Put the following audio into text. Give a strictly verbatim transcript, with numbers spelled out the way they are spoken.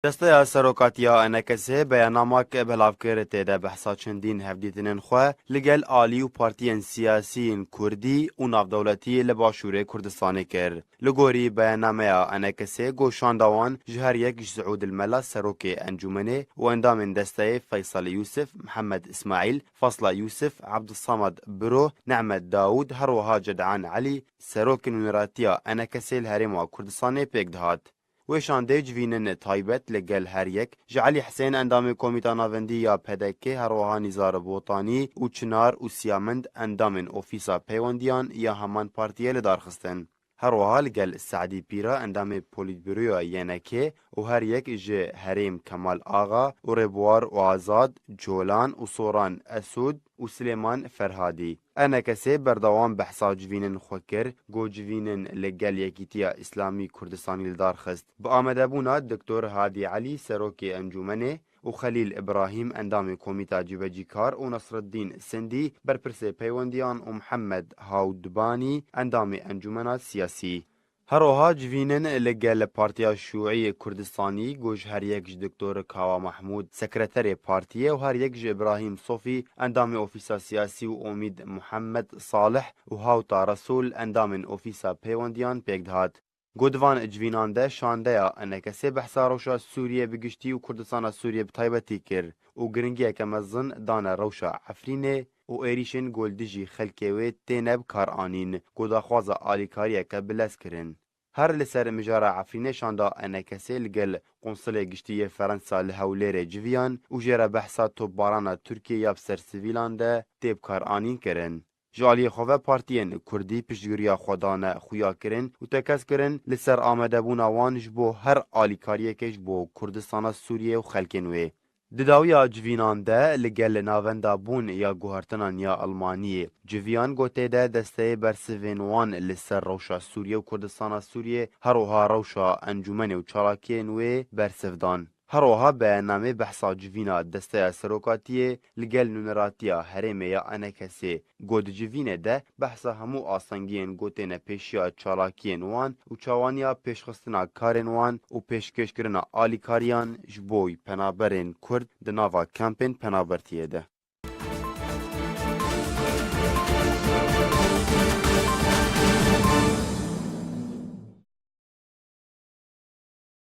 Desteya Serokatiya ENKSê beyannamek belav kir, tê de behsa çendîn hevdîtinên xwe li gel alî û partiyên siyasî yên kurdî û navdewletî li Başûrê Kurdistanê kir. Li gorî beyannameya ENKSê, goşanda wan ji her yek ji Siûd El Mela, serokê encûmenê, û endamên desteyê Feysel Yûsif, Mihemed Îsmaîl, Fasla Yûsif, Ebdulsamed Biro, Nehmed Dawûd, her wiha Cedan Elî, serokê nûneratiya ENKSê li Herêma Kurdistanê pêk dihat. Wê şandê civînin taybet li gel her yek ji Elî Hisên, endamê Komîta Navendî ya P D K, her wiha Nîzar Botanî û Çinar û Siyamind, endamên Ofîsa Peywendiyan ya heman partiyê, li dar xistin. Her wiha li gel Se'dî Pîra, endamê Polîtbûroya Y N K, û her yek ji Herêm Kemal Axa û Rêbuwar û Azad, Colan û Soran Esûd û Silêman Ferhadî. ENKSê berdewam behsa civînin xwe kir, ku civînin li gel Yekîtiya Îslamî Kurdistanî li dar xist. Bi amadebûna Doktor Hadî Elî, serokê encûmenê, û Xelîl Îbrahîm, endamê Komîta Cîbecîkar, û Nesreddîn Sindî, berpirsê peywendiyan, û Mihemed Hawdbanî, endamê encûmena siyasî. Her wiha civînin li gel Partiya Şûî Kurdistanî, ku ji her yek ji Doktor Kawa Mahmûd, sekreterê partiyê, û her yek ji Îbrahîm Sofî, endamê Ofîsa Siyasî, û Omîd Muhammed Salih û Hawta Resûl, endamên Ofîsa Peywendiyan, pêk dihat. Ku di van civînan de şandeya ENKSê behsa rewşa Sûriyê bi giştî û Kurdistana Sûriyê bi taybetî kir û giringiyeke mezin dane rewşa Efrînê û êrîşên ku li dijî xelkê wê têne bi kar anîn, ku daxwaza alîkariyeke bi lez kirin. Her li ser mijara Efrînê şanda ENKSê li gel Qonsilê Giştî yê Ferensa li Hewlêrê civiyan û jê re behsa topbarana Tirkiyê ya bi ser sivîlan de tê bi kar anîn kirin. Ji aliyê xwe ve partiyên kurdî piştgiriya xwe dane xuya kirin û tekez kirin li ser amadebûna wan ji bo her alîkariyekê ji bo Kurdistana Sûriyê û xelkên wê. Di dawiya civînan de li gel Navenda Bûn ya Guhertinan ya Almaniyê civiyan, ku tê de desteyê bersivên wan li ser rewşa Sûriyê û Kurdistana Sûriyê, her wiha rewşa encûmenê û çalakiyên wê bersiv dan. Her wiha beyannamê behsa civîna Desteya Serokatiyê li gel nûneratiya herêmê ya ENKSê, ku di civînê de behsa hemû astengiyên ku têne pêşiya çalakiyên wan û çawaniya pêşxistina karên wan û pêşkêşkirina alîkariyan ji bo penaberên Kurd di nava kampên penabertiyê de.